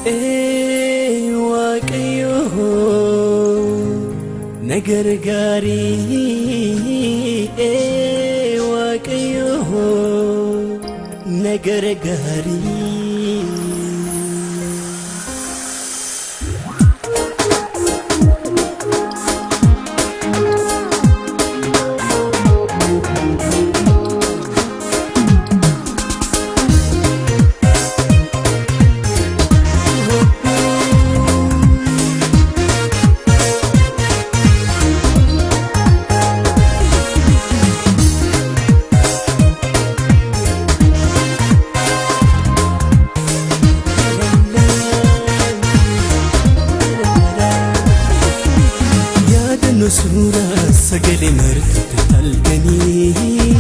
Ee Waaqayyo na gargaari, ee Waaqayyo na gargaari. Yaadannoo suuraa sagalee martite halkanii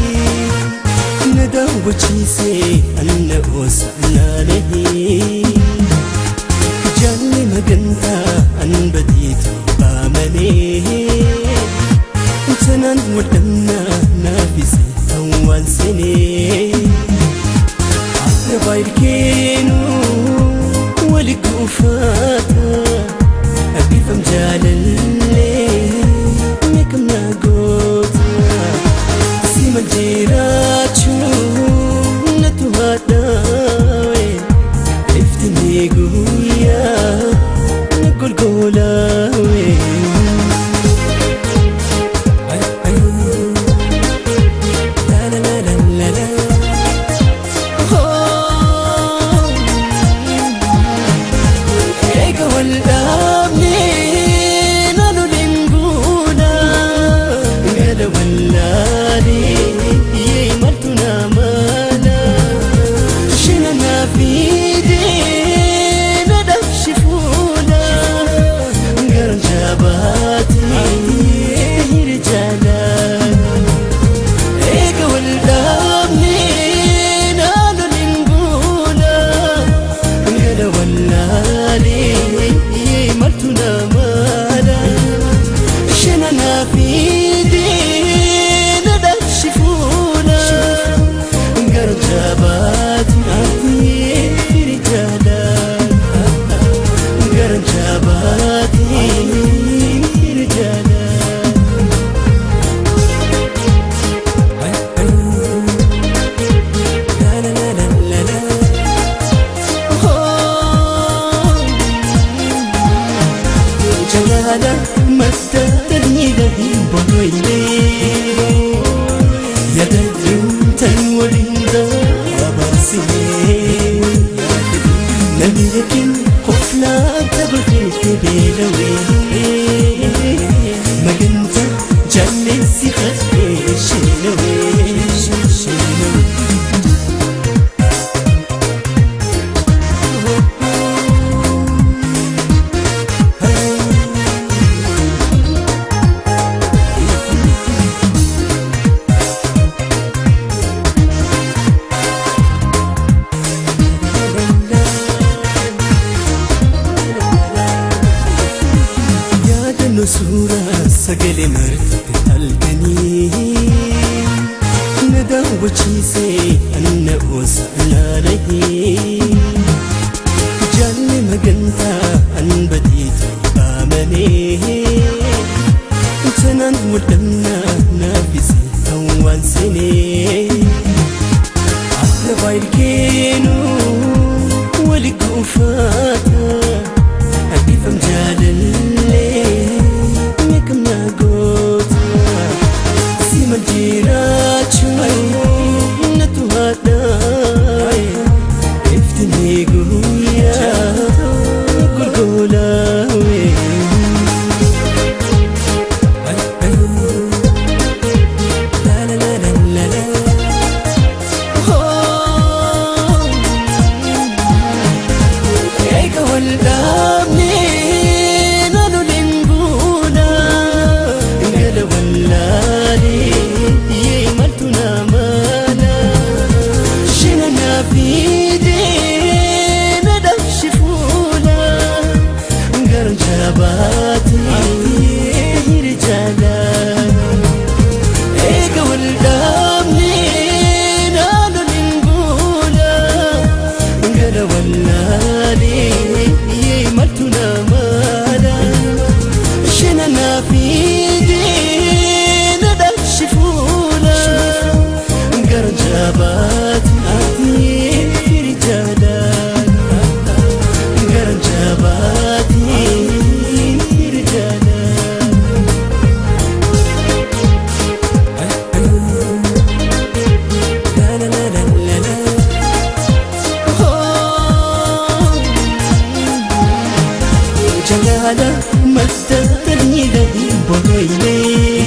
na daawwachiisee anna oosa naanahee jaalli magantaa an badiitu baamalee tanaan wadhamnaa naafise hawwaan senee arrabaa ilkeenuu wali kuufaata. Abbifam jaalallee meeqam na goota si mal jiraachuu natu haadhaawe iftinee guyyaa na golgolaawe. La la la la la la. Oh. Eega wal dhaabnee naannoleen guuna gala wallaalee yee maltu na mala shina na fiidee na dhabshi fuula garan jabaatee hiri jaalala. Eega wal dhaabnee naannoleen guuna gala wallaalee maltu na mala shina na fiidee na dhabshi fuula gara jabaatee firi jaalala gara jabaatee firi jaalala. La la la la la la. Jalaala madda daliila hin booyne yaada deemtan waliin dabarsine namni yakin qoflaa taphate beelawee maganta jaalleessi khadhee shinawee. Yaadannoo suuraa sagalee martite halkanii na daawwachiisee anna oosa naanahee jaalli magantaa an badiitu baamalee tanaan waldhabnaa naafise hawwaan senee arrabaa ilkeenuu wali kuufaata. Abbifam jaalallee meeqam na goota si mal jiraachuu natu haadhaawe iftinee guyyaa golgolaawe. La la la la la la. Oh. Eega wal dhaabnee naannoleen guuna gala wallaalee yee maltu na mala shina na fiidee na dhabshi fuula garan jabaatee hiri jaalala. Eega wal dhaabnee naannoleen guuna gala wallaalee. جالا مدتني لهي بويلي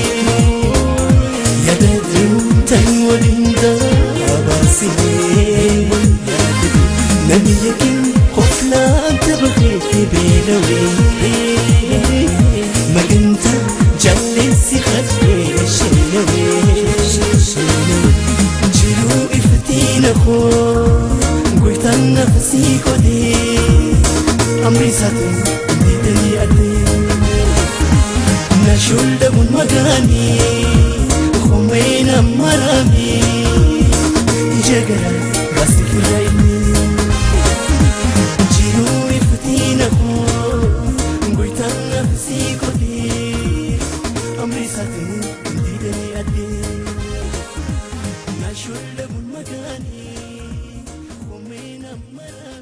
يا بدر تنولين داباسي نبيك خفلا تبغي في بيلوي ما كنت جلس خدي شنوي جلو افتين خو قلت نفسي كودي أمري ساتو ديدني أدي نشول دمون مغاني خمينا مرامي جگرا بس كرايني جلو افتين خو قلت نفسي كودي أمري ساتو ديدني أدي نشول دمون مغاني خمينا مرامي.